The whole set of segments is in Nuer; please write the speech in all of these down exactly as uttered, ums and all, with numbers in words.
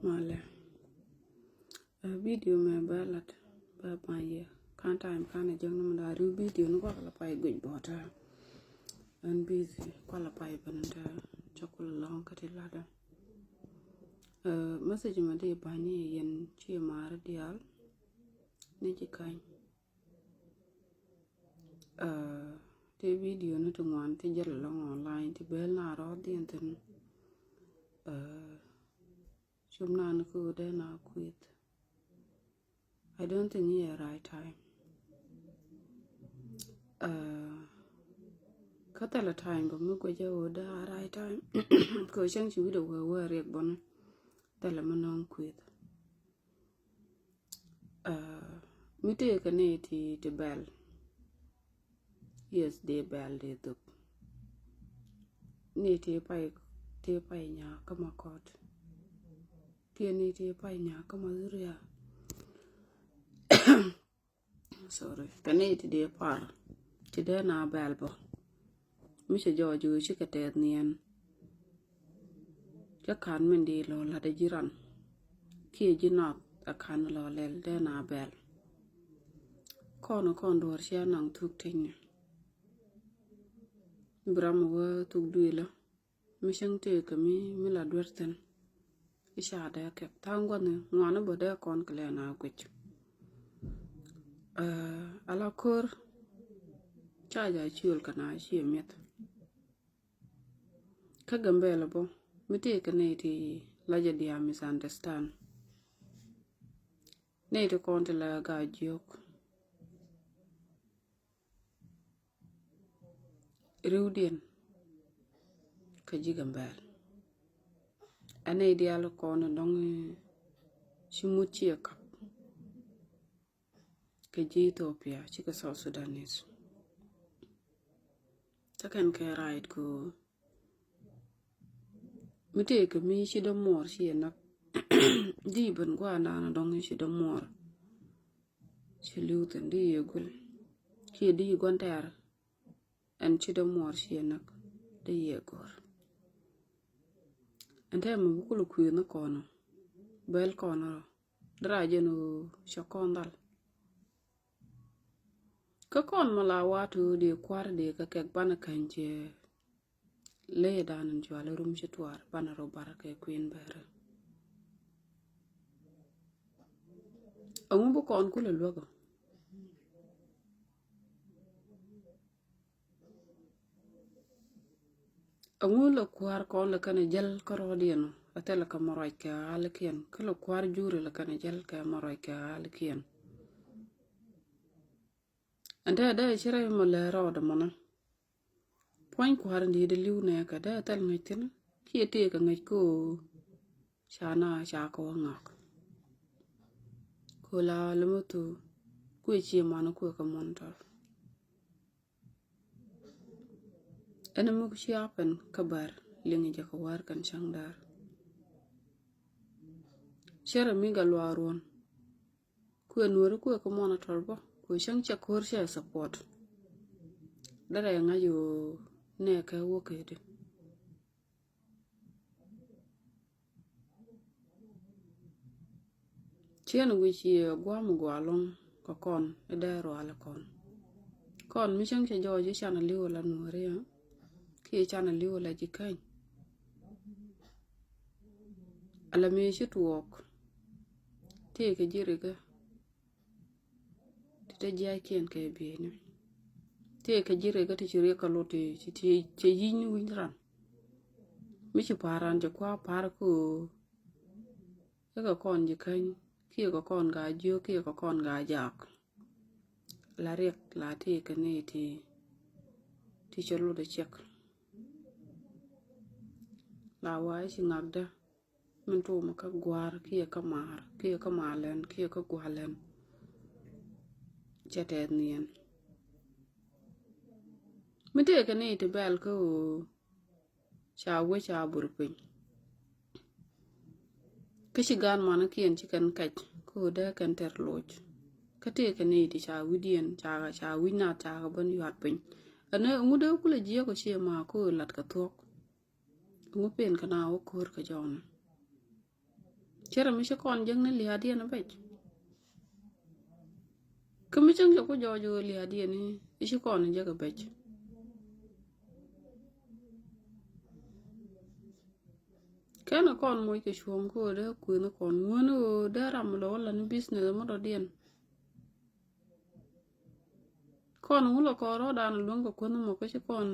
Malɛ. Ɛ, video mɛ bɛ lat bɛ ban yɛ kan time kan ɛ jɛŋ ni mi la riw video ni kuak la pay guic bɔta. Ɛn busy kuak la pay bɛ ni tɛ cɛ kul lɔŋ kä ti latdä. Ɛ, message mɛ di ban ni yɛn ci maari dial ni ci kany. Ɛ, ti video ni ti ŋuan ti jɛl lɔŋ online ti bel na rɔ diɛn thin. Ɛ, Cum nan kä wä dee na kuith. I don't think iɛ right time. Kä thɛlɛ time bä mi guecä wä dee a right time. Kɛ cäŋ ci wi̱dɛ wee wee riɛk bɔni thɛlɛ mi nɔŋ kuith. Mi tëë kɛ ni ti ti bɛl. Yes, dee bɛl dee dhuk. Ni ti pay ti pay nya kä ma kɔt. Ti ni ti pay nya kä ma zuria. Sorry. Kɛ ni ti dee par ti dee na bɛl bɔ. Mi cɛ jɔɔc ɣöö cikɛ tɛth niɛn. Cä ka̱n min di lɔ la̱t a ji̱ ran kiɛ ji̱ nath a ka̱n lɔ lɛl dee na bɛl. Kɔn kɔn duɔ̱r cia naŋ thuk tecni. Bi ram wä thuk duilä mi cäŋ tëëkä mi mi la duer thi̱n. I̱ ca dee kɛk tha̱a̱ŋ gua̱thni ŋuani bä dee kɔn kɛ lɛ na guic. Ala ko̱r ca ja ciöl kɛ na ciɛ mi̱eth. Kä Gambɛl bɔ mi tëëkɛ nɛy ti la jɛ diaal misunderstand. Nɛy ti kɔn ti la gaa jiök. Riwdiɛn kä ji̱ Gambɛl. Ɛ nɛy diaal kɔn dɔŋ ci mut ciɛ kap. Kɛ ji̱ Ethiopia cikɛ South Sudanese. Kä kɛn kɛ right ko mi tëëkɛ mi ci dee muɔɔr ci yɛ näk. Di ben gua̱a̱r naan dɔ̱ŋ ci dee muɔɔr. Ci li̱w thi̱n di yɛ gul ci yɛ di gua̱n tɛɛr. Ɛn ci dee muɔɔr ci yɛ näk di yɛ go̱r. Ɛn tɛmɛ bi kulɛ kui̱ ni kɔn bɛl kɔn rɔ. Dera jɛn ɣöö cɛ kɔn dhal. Kä kɔn mi la wa̱a̱ to̱o̱ dee kua̱r dee kɛ kɛk banɛ käny cɛ ley dan in cual rum ci tuaar banɛ rɔ bar kɛ kui̱n bɛrɛ. Ɛŋu bi kɔn kulɛ luäk ɔ? Ɛŋu lɛ kua̱r kɔn lɛ kɛnɛ jäl kä rɔɔdiɛn ɔ? A thilɛ kɛ mɔ ruac kɛ ɣa̱likiɛn kä lɛ kua̱r juri lɛ kɛnɛ jäl kɛ mɔ ruac kɛ ɣa̱likiɛn. Ɛn te dee ci rɛy mɔ lɛ rɔɔdɛ mɔnɛ. Puɔ̱ny kua̱r in di̱i̱t li̱w nɛ kɛ dee thil ŋäc thi̱n kiɛ tëëkɛ ŋäc ko. Ca na ca kɛ wä ŋak. Ko la lɛ mɛ thok kuɛ cie man kuɛ kɛ mɔn tɔr. Ɛn mi ku ci happen kä bär liŋ jɛ kɛ wär kɛn cäŋ däär. Cärɛ mi gɛ luaar ruɔ̱n. Kuɛ nuɔri kuɛ kä mɔn a tɔr bä kuɛ cäŋ cɛ ko̱r cɛ support. Därɛ ŋa̱c ɣöö nɛ kɛ wä kɛ di. Ciɛn wi̱c yɛ gua̱a̱m gua̱a̱ lɔ̱ŋ kɛ kɔn i̱ dee rual kɔn. Kɔn mi cäŋ cɛ jɔɔc i̱ canɛ li̱w ala nuɔ̱ɔ̱ri ɛ kiɛ canɛ li̱w ala ji̱ käny. Ala mi ci tuɔɔk tëëkɛ ji̱ rikä. Ti te jiac kiɛn kɛ bieyni. Tëë kɛ ji̱ rɛy kä ti ci riɛk kä lot ti ci ti cɛ yi̱ny wi̱ny ran. Mi ci pa̱a̱r ran cɛ kua̱r pa̱a̱r kä ɣöö. I̱ kɛ kɔn ji̱ käny kiɛ kɛ kɔn gaa jiök kiɛ kɛ kɔn gaa jaak. La riɛk la tëë kɛ ni ti ti cɛ lot ɛ cɛk. La wa i̱ ci ŋakdä. Min tumä kä gua̱a̱r kiɛ kä maar kiɛ kä malɛn kiɛ kä gua̱lɛn. Cɛ tɛth niɛn. Mi tëëkɛ ni ti bɛl kä ɣöö ca wec ca bur piny. Kä ci gan manikiɛn ci kɛn kɛc kä ɣöö dee kɛn tɛr loc. Kä tëëkɛ ni ti ca wi̱diɛn ca ca wi̱c nath ca kɛ ben yuat piny. Ɛn ŋut dee kulɛ jiɛk ɔ ciɛ ma kä ɣöö lat kɛ thuɔ̱k. Ŋu pen kɛ na wä ko̱r kɛ jɔɔnɛ. Cɛ rɛ mi ci kɔn jek ni lia̱a̱diɛn bɛc. Kä mi cäŋ cɛ ku jɔɔc ɣöö lia̱a̱diɛn i̱ ci kɔn jek bɛc. Kɛn kɔn moc kɛ cuɔ̱ŋ kä ɣöö dee kuëni kɔn ŋuäni ɣöö dee ram lɔ wä la ni business mɔ dɔ̱diɛn. Kɔn ŋu la kɔn rɔɔdan luäŋ kɛ kuäni mɔ kä ci kɔn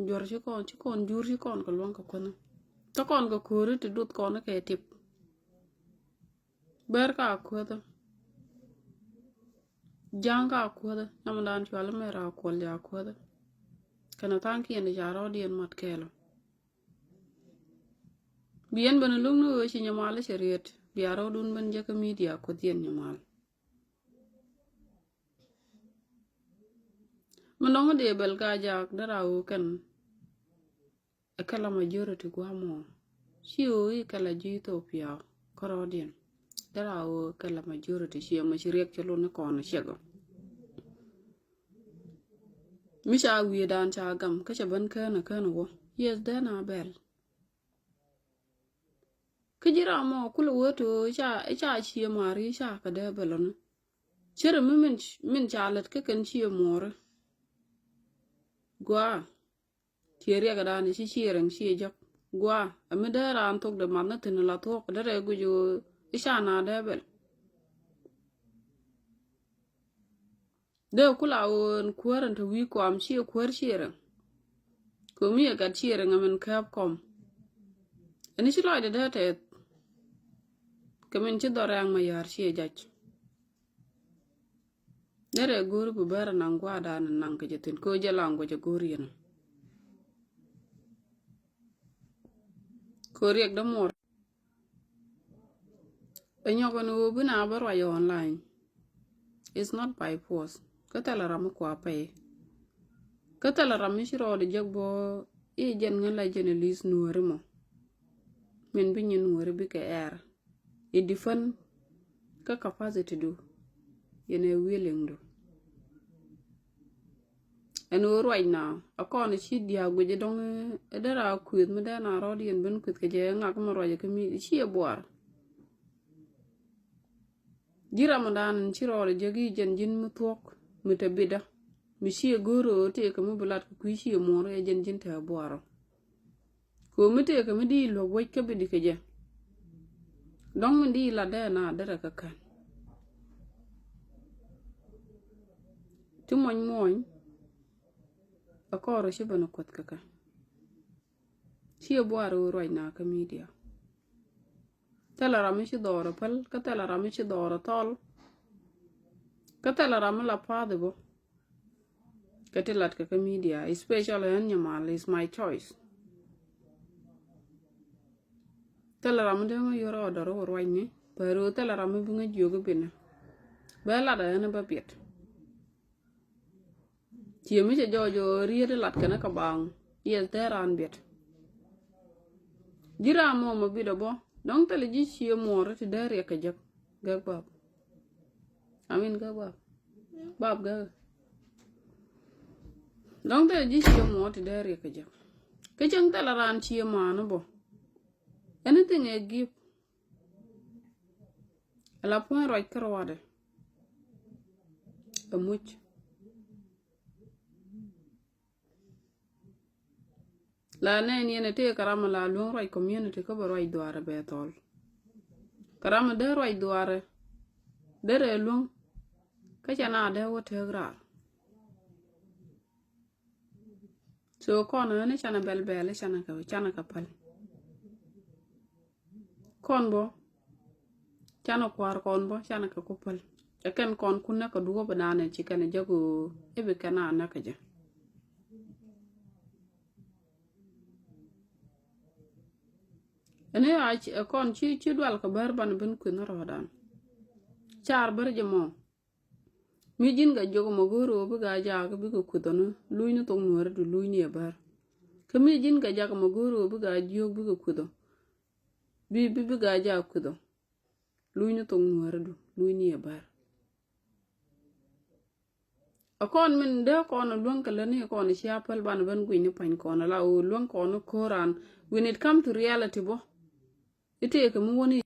juɔr ci kɔn ci kɔn jur ci kɔn kɛ luäŋ kɛ kuäni. Kä kɔn kɛ ko̱ri ti duth kɔn kɛ tip. Ber ka kuäthä. Ja̱a̱ŋ ka kuäthä. Namdan cual mɛ ra kuɔl ja kuäthä. Kɛnɛ tha̱a̱ŋ kiɛn ca rɔɔdiɛn mat kɛɛlɔ. Bi yɛn ben luŋ ni ɣöö ci nyamal cɛ riet bia rɔɔdun ben jɛ kä media kuäthiɛn nyamal. Mi nɔŋ dee bɛl ka jaak dee ra ɣöö kɛn. Ɛ kɛ la majority gua̱a̱mɔ ci ɣöö i̱ kɛ la ji̱ Ethiopia kärɔɔdiɛn. Dee ra ɣöö kɛ la majority ci ɛmɔ ci riɛk ci lun ni kɔn ciɛk ɔ. Mi ca wi̱i̱dan ca gam kä cɛ ben kään ɛ kään wä. Yes, dee na bɛl. Kä ji̱ ram mɔ kulɛ wee to̱ i̱ ca i̱ ca cie ma̱a̱ri i̱ ca kɛ dee bɛl ɔni. Cɛ rɛ mi min min ca lät kä kɛn cie muɔɔri. Gua̱a̱. Ciɛ riɛkɛ da̱a̱n ci ciɛ rɛŋ ciɛ jɔk. Gua̱a̱ ɛ mi dee raan thok dee math ni thi̱n la thuɔ̱k dee rɛ guic ɣöö i̱ ca na dee bɛl. Dee kula ɣöö ɛn kuäär ɛn te wi̱i̱ kɔam ciɛ kuäär ciɛ rɛŋ. Kɛ mi ɛ gat ciɛ rɛŋ ɛmɛn kääp kɔm. Ɛn ci lɔcdɛ dee tɛth. Kɛ min ci dhɔr rɛ̈ɛ̈ŋ ma ya̱r ciɛ jac. Derɛ go̱o̱ri bi bɛr naŋ gua̱a̱dan naŋ kɛ jɛ thi̱n kɛ jɛ language go̱o̱ri yɛn. Kɛ riɛk dämuɔr. Ɛ nyɔk ni ɣöö bi na bä ruac online. It's not by force. Kä thilɛ ram mi kua pɛy. Kä thilɛ ram mi ci rɔɔdɛ jek bä i̱ jɛn ŋän la jɛn ɛ li̱th nuääri mɔ. Min bi nyin nuääri bikɛ ɛɛr. It depend kä capacity du. Yɛn ɛ willing du. Ɛn ɣöö ruac na a kɔn ci diaak guic dɔŋ ɛ dee ra kueth mi dee na rɔɔd yɛn ben kueth kɛ jɛ ŋak mi ruac kä mi ci ɛ buar. Ji̱ Ramadan in ci rɔɔd ɛ jɛ gi jɛn ji̱n mi thuɔ̱k mi te bidä mi ci ɛ go̱o̱r ɣöö tëëkɛ mi bi lat kɛ kui̱ ci ɛ muɔr ɛ jɛn ji̱n te ɛ buarɔ. Kɛ ɣöö mi tëëkɛ mi di luäk wec kä bi di kɛ jɛ. Dɔ̱ŋ mi di lat dee na derɛ kä kän. Ti muɔny muɔny. Ɛ kɔɔr ci ben kuäth kä kän. Ci ɛ buar ɣöö ruac na kä media. Thilɛ ram mi ci dhɔɔr ɛ päl kä thilɛ ram mi ci dhɔɔr ɛ thɔl. Kä thilɛ ram mi la pa̱a̱th ɛ bä. Kä ti lat kɛ kä media, especially ɛn nyamal is my choice. Thilɛ ram mi dee ŋä yɔr ɔ dɔr wä ruacni bä ro̱o̱ thilɛ ram mi bi ŋä jiök i̱ binä. Bä lat ɛn bä biɛt. Ciɛ mi cɛ jɔɔc ɔ riet ilat kɛnɛ kɛ baaŋ. Yes, tɛɛ raan biɛt. Ji̱ ram mɔ mɔ bit ɔ bɔ dɔ̱ŋ thilɛ ji̱ cië muɔɔr ti dee riɛk kɛ jek. Gɛk bap. Amin gɛk bap. Bap gɛk. Dɔ̱ŋ thilɛ ji̱ cië muɔɔr ti dee riɛk kɛ jek. Kä cäŋ thilɛ raan cië maan bɔ. Anything ɛ gift. Ala puɔ̱ny ruac kä ruaadɛ. Ɛ muc. La nɛn yɛn ɛ tëë kɛ ram la luäŋ ruac community kä bɛ ruac dhuaarɛ bɛ thɔl. Kɛ ram dee ruac dhuaarɛ. Derɛ luäŋ. Kä cɛ na dee wä tëëk raar. So kɔn ɣän canɛ bɛl bɛl canɛ kɛ canɛ kɛ päl. Kɔn bɔ canɛ kua̱r kɔn bɔ canɛ kɛ ku päl. Ɛ kɛn kɔn kun nɛ kɛ duɔ̱ɔ̱p ɛ daanɛ ci kɛn ɛ jɛ kɛ ɣöö i̱ bi kɛn a nɛ kɛ jɛ. Ɛn ɛ a kɔn ci ci dual kɛ bär banɛ ben kui̱n rɔɔdan. Car bär jɛ mɔ. Mi ji̱n kɛ jiök mɔ go̱o̱r ɣöö bikɛ a jaak bikɛ kueth ɔni luucni thok nuääri du luucni ɛ bär. Kä mi ji̱n kɛ jak mɔ go̱o̱r ɣöö bikɛ a jiök bikɛ kueth ɔ. Bi bi bikɛ a jaak kueth ɔ. Luucni thok nuääri du luucni ɛ bär. A kɔn min dee kɔn a luäŋ kɛ lätni kɔn a cia päl banɛ ben gui̱cni pa̱ny kɔn a la ɣöö luäŋ kɔn a ko̱o̱ran. When it come to reality bɔ. I̱ tëëkɛ mi wäni.